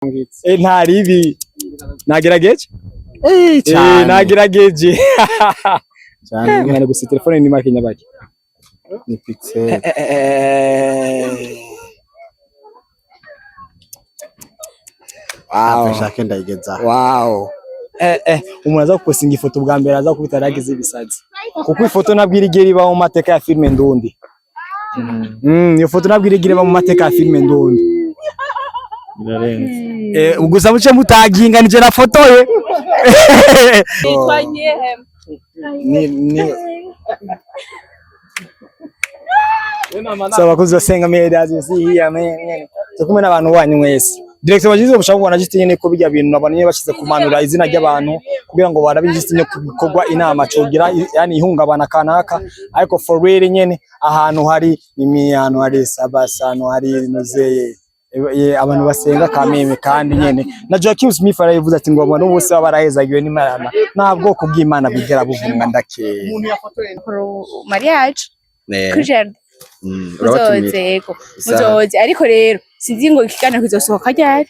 Nta ribi, nagerageje. Cyane. Nagerageje. Cyane. Mwana, gusa telefone ni marque nyabaki? Ni Pixel. Wow. Shake ndayigeza. Wow. Umuntu aza gupostinga ifoto bwa mbere aza kubita yaragize ibisazi, kuko ifoto ntabwo irigera iba mu mateka ya filime ndundi. Iyo foto ntabwo irigera iba mu mateka ya filime ndundi. Birarenze. Gusa muce mutaginga nije nafotoye. Yitwa nyehe? Ni so abakozi basenga media zihiya men so kumwe n'abantu banyu mwese. Director bagize ubushaka kubona just nyene ko bijya bintu abantu nyene bashize kumanura izina ry'abantu kugira ngo barabe just nyene kubikorwa inama cogira yani ihungabana kanaka, ariko for real nyene ahantu hari imiyano, hari sabasa, ahantu hari muzeye abantu basenga kameme, kandi nyene na Joaquin Smith arayivuze ati ngo abantu bose baba barahezagiwe n'Imana, nta bwoko bw'Imana bwigera buvumwa ndake. Mariage kuri jardin. Urabatumira. Muzoze, yego. Isaha. Muzoze, ariko rero sinzi ngo ikiganiro kizosohoka ryari.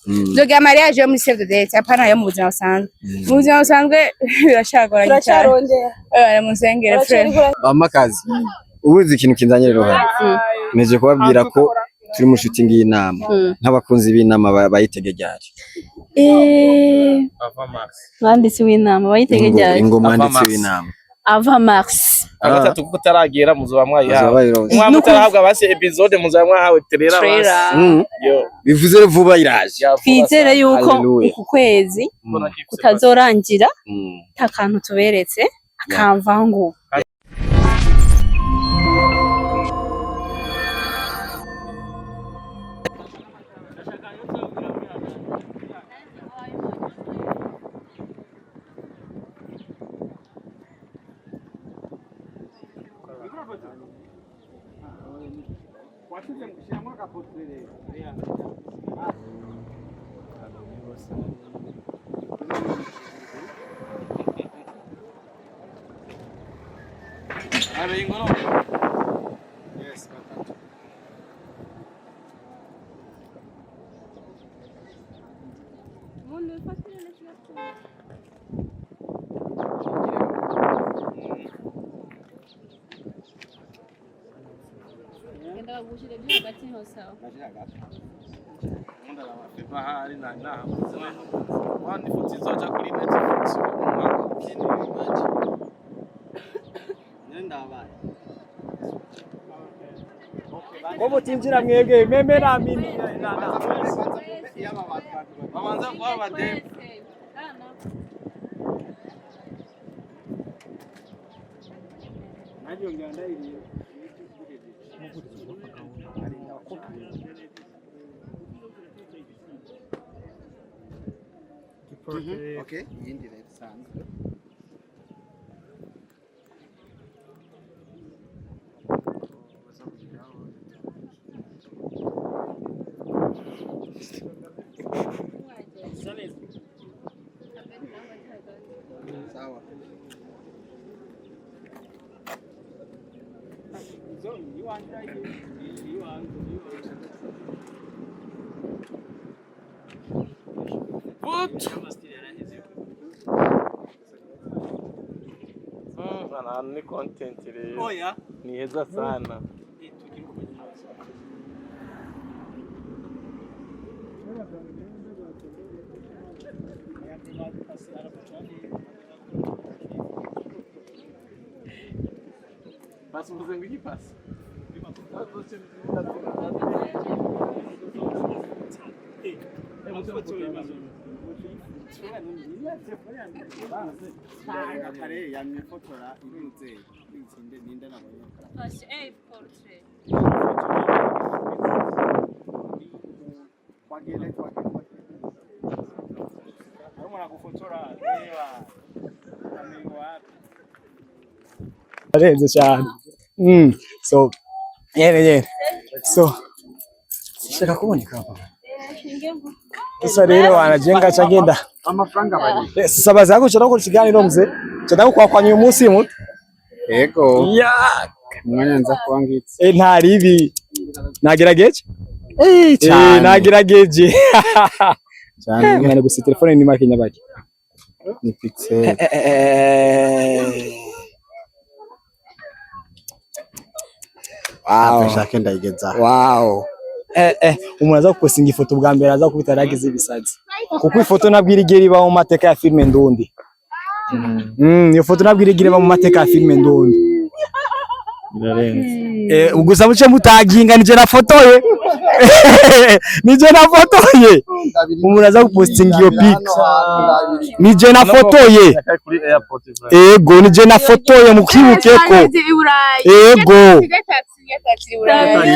Nzogira mariage yo muri save the date, apana yo mu buzima busanzwe. Mu buzima busanzwe biracagoranye cyane. Musengere frère. Amakazi ubuzi ikintu kinzanye rero hano, meje kubabwira ko turi mu shooting y'inama, nk'abakunzi b'inama bayitege ryari? Mwanditsi w'inama bayitege ryari? Ingo mwanditsi Ava Mars. w'inama. Ava mars. Agatatu kuko utaragera muzoba Muzoba mwayihawe. bayironse. Umwaka utarahabwa basi episode muzoba mwahawe trailer basi. Trailer. Yo. Bivuze rero vuba iraje. Ya vuba Twizere sana. yuko Hallelujah. uku kwezi kutazorangira nta kantu tuberetse akamvangu. Wani ifoto izoja kuri Netflix umwaka. Ko mutinjira mwebwe meme na mimi na na. Babanza guha abademu. Okay, iyindi rero isanzwe. Sawa. What? Bana ni content rero. Ni heza sana. Pasi uvuze ngo iki pasi? Kare yamwifotora irunze itsinde ninde nabonye. Twagere, twagere, twagere. Arenze cyane. So yene yene so shaka kuboneka hapa sasa rero wanajenga chagenda. Amafaranga bari. Sasa zako chada gukora ikiganiro mzee, chada kukwakwanya uyu munsi muto. Yego. Ya. Umwanya nza kuba ngitse. Nta ribi, nagerageje. Cyane. Nagerageje. Cyane. Mwana, gusa telefone ni marque nyabaki? Ni Pixel. Wow. Nshake ndayigeza. Wow. Umuntu aza gupostinga ifoto bwa mbere aza kubita yaragize ibisazi. Kuko ifoto nabwo irigera iba mu mateka ya filme ndundi. Iyo foto nabwo irigera iba mu mateka ya filme ndundi. Birarenze. Gusa muce mutaginga, nije nafotoye. Nije nafotoye. Umuntu aza gupostinga iyo pic. Nije nafotoye. Kuri airport vrai. Ego, nije nafotoye, mukibuke ko. I Burayi. Ego. Taxi i Burayi.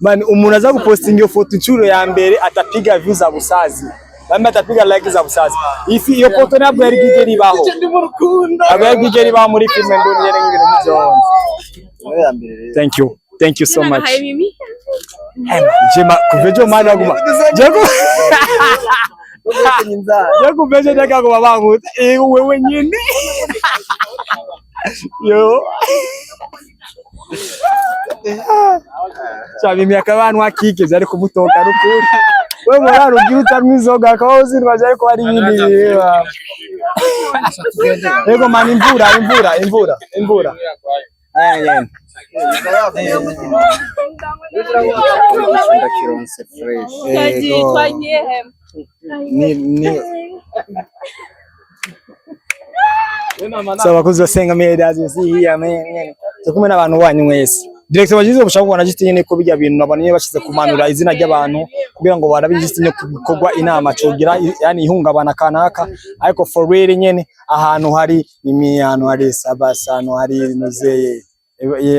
Man, umuntu aza gupostinga iyo foto inshuro ya mbere atapiga views za busazi. Bamwe atapiga like za busazi. Ifi iyo foto ntabwo yari bwigere ibaho. Ntabwo yari bwigere ibaho muri filme ndundi nyene nk'ibintu nk'ivyo. Thank you. Thank you so much. Nahaye Mimi. Jema kuva ejo mani baguma. Je kuva ejo ndakaguma bankuta. Wewe nyene. Yo. Cha Mimi akaba kike vyari kumutoka rukuri. We moraro ugira utanywa inzoga akaba uzinwa vyari kuba ari ibindi bintu. Yego man, imvura, imvura, imvura, imvura. Yeah. Ndakironse fresh. Twagiye, Yego. twagiye he? Ni So abakozi basenga media, as you see here, man. Turi kumwe n'abantu banyu mwese. Director bagize ubushaka kubona just nyene ko bijya bintu abantu nyene bashize kumanura izina ry'abantu kugira ngo barabe just nyene kubikorwa inama cogira yani ihungabana kanaka, ariko for real nyene ahantu hari imiyano, hari sabasa, ahantu hari muzeye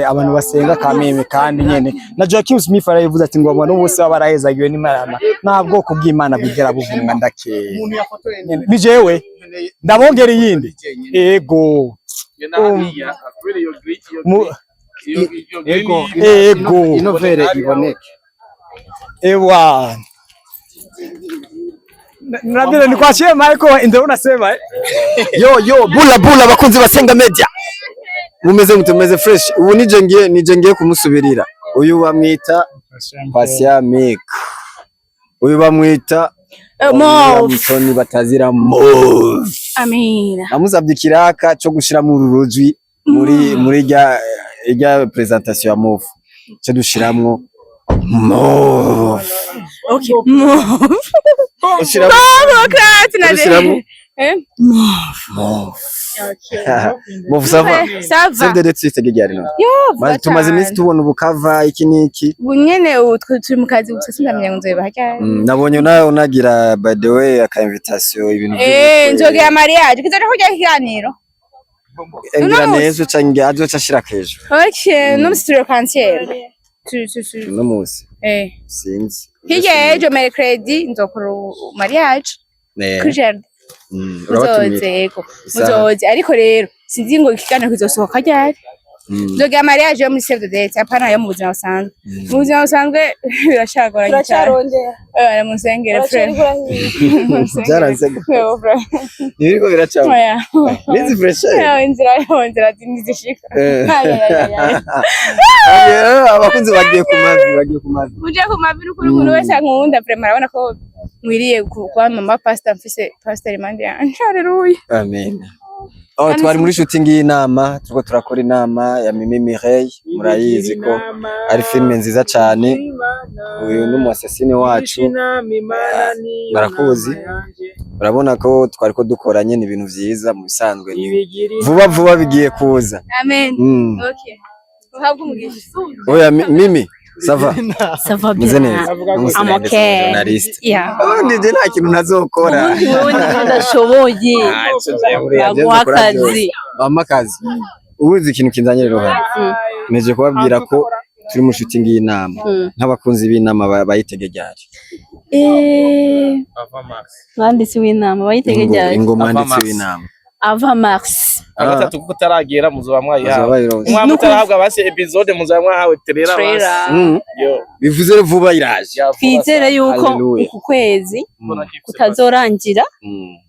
abantu basenga kameme, kandi nyene na Joaquin Smith arabivuze ati ngo abantu bose baba barahezagiwe n'Imana, nta bwoko bw'Imana bwigera buvumwa ndake. Ni jewe ndabongera iyindi, ego. Genda hariya kubera iyo green, iyo iyo green. Ego. Ego. Ino vere iboneke. Ewa. Nabire nikuachie Michael, ndio unasema eh? Yo yo, bula bula, abakunzi basenga media, mumeze mute? Mumeze fresh? Ubu nije ngiye kumusubirira. Uyu bamwita Pasiamik, uyu bamwita Move. Mutoni batazira Move. Amina. Namusabye ikiraka cyo gushiramo uru rujwi muri rya presentation ya Move, cyo dushiramwo Move. Okay. Move. Ushiramo Move, na Ushyiramo? Eh? Move. Move, ça va? Ça va. Save the date twitege ryari none? Yo, vuba Tumaze iminsi cyane. tubona ubukava iki n'iki. Ubu nyene ubu turi mu kazi gusa, sindamenya ngo nzobibaha ryari. Nabonye nawe unagira, by the way, aka invitation, ibintu Eh, nzogira mariage. Kizoja kurya ikiganiro. ngira uno munsi. nejo canke azoca ashira kejo. Okay, no musi turi kantiere. Tu tu tu. Uno munsi Eh. sinzi. Hirya y'ejo mercredi nzokora mariage kuri jardin. Urabatumira. Muzoze, yego. Isaha. Muzoze, ariko rero sinzi ngo ikiganiro kizosohoka ryari. Nzogira mariage yo muri save the date, apana yo mu buzima busanzwe. Mu buzima busanzwe biracagoranye cyane. Turacarondera. Musengere frère. Byaranze. Ntibiriko biracamo. Oya. Nizi fresh. Oya, inzira yo inzira ntizishika. Ay, ay, ay, ay. Abakunzi bagiye ku mavi, bagiye ku mavi. Uje ku mavi n'ukuri, umuntu wese ankunda vraiment arabona ko nkwiriye kuba mama pastor, mfise pastor impande yanje. Haleluya. Amen. Oh, twari muri shooting y'inama, turiko turakora inama ya Mimi Mireille, murayizi ko ari filime nziza cyane. Uyu ni umu assassine wacu, barakuzi. Urabona ko twari ko dukoranye, ni ibintu vyiza mu bisanzwe, ni vuba vuba bigiye kuza. Amen. Okay, uhabwe umugisha. Oya, Mimi, ça va? Ça va Meze bien. neza. I'm okay. Journaliste. Yeah. Oh, nije nta kintu ntazokora. Ubundi wowe nibyo udashoboye. Baguha akazi. Bampa akazi. Ubuzi ikintu kinzanye rero hano. Meje kubabwira ko turi mu shooting y'inama. Nk'abakunzi b'inama bayitege ryari? Ava Max. Mwanditsi w'inama bayitege ryari? Ingo Ava mwanditsi Max. w'inama. Ava mars. Agatatu kuko utaragera muzoba Muzoba mwayihawe. bayironse. Umwami utarahabwa basi episode, muzoba mwahawe trailer basi. Trailer. Yo. Bivuze rero vuba iraje. Ya vuba Twizere sana. yuko Hallelujah. uku kwezi Mbona gifise kutazorangira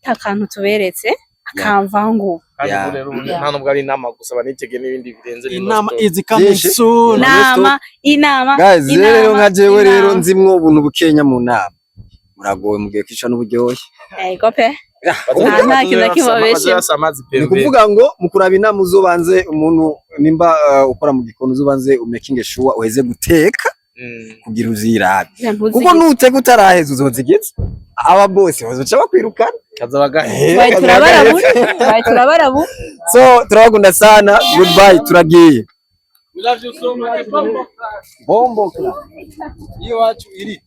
ata kantu tuberetse. Akamvangu. Kandi Yeah. ubu rero ubu nta nubwo ari inama gusa, banitege n'ibindi birenze bino Inama story. is coming Byinshi. soon. Inama, inama. Guys, rero inama, nka jewe rero inama. nzimwo ubuntu bukenya mu nama, muragowe mugiye kwica n'uburyohe. Ego pe. Nta kintu na kimwe babeshe. Bazoza amazi Ni pembeni. kuvuga ngo mu kuraba inama uzobanze umuntu nimba ukora mu gikoni, uzobanze umaking sure uheze guteka kugira uzirabe, kuko nuteka utaraheza uzozigiza aba boss bazoca bakwirukana. Kazoba gahe. Tubaye turabarabu, tubaye turabarabu. So turabakunda sana, goodbye, turagiye. We love you so much. Bombo. Iwacu iri.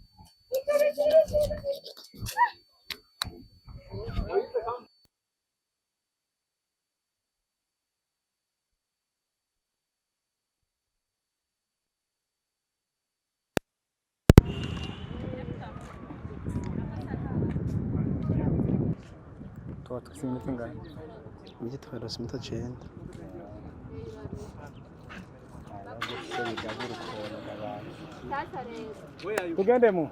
Igitwara iminota 9. Tugende mu.